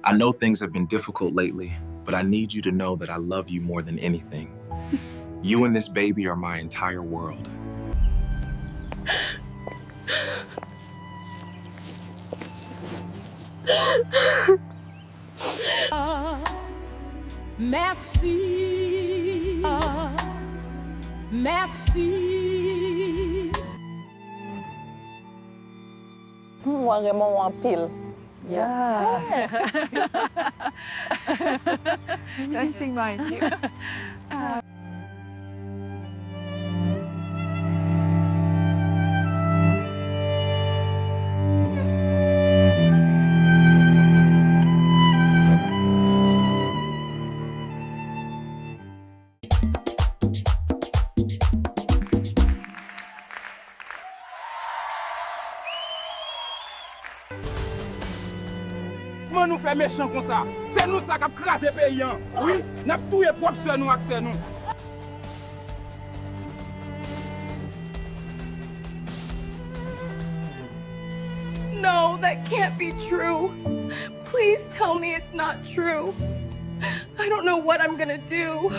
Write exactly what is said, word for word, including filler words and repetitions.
I know things have been difficult lately, but I need you to know that I love you more than anything. You and this baby are my entire world. Mèsi. Mwen renmen w anpil. Yeah. Don't sing mine, you. Kòman nou fè mechan konsa? Se nou sa k ap kraze peyi an. Wi, n ap touye pwòp sè nou ak sè nou. No, that can't be true. Please tell me it's not true. I don't know what I'm gonna do.